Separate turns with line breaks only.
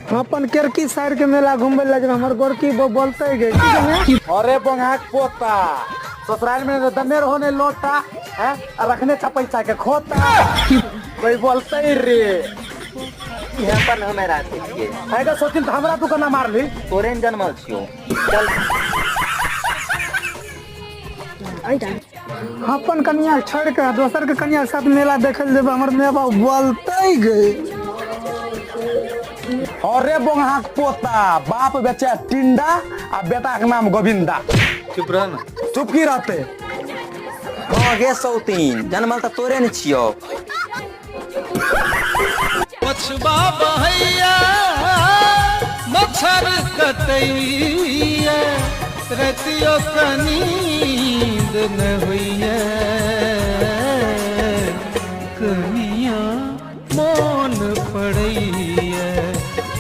हम अपन केरकी साइड के मेला घूमबे लगे हमर गोरकी बोलते गे की गे?
अरे बोंगाक पोता, ससुराल में दने रहो ने लोटा हैं, आ रखने छा पैसा के खोता, कोई बोलते रे।
इहे पर हमे राखै छियै।
आइ सोचिन त हमरा तू केना मारली?
तोरे ने जनमल छियौ, चल।
अपन कनिया छोड़ के दोसर के कनिया के साथ मेला देखे ले जेबै, हमर माय बाप बोलते गे।
अरे बोंगाक पोता, बाप बेचे टिंडा आ बेटा के नाम गोविंदा।
चुप रह ना।
चुप की रहते?
हाँ गे सौतीन, जनमल तऽ तोरे ने छियौ।
पछबा बहैया मच्छर कटैया, रतियो क नींद न होइया।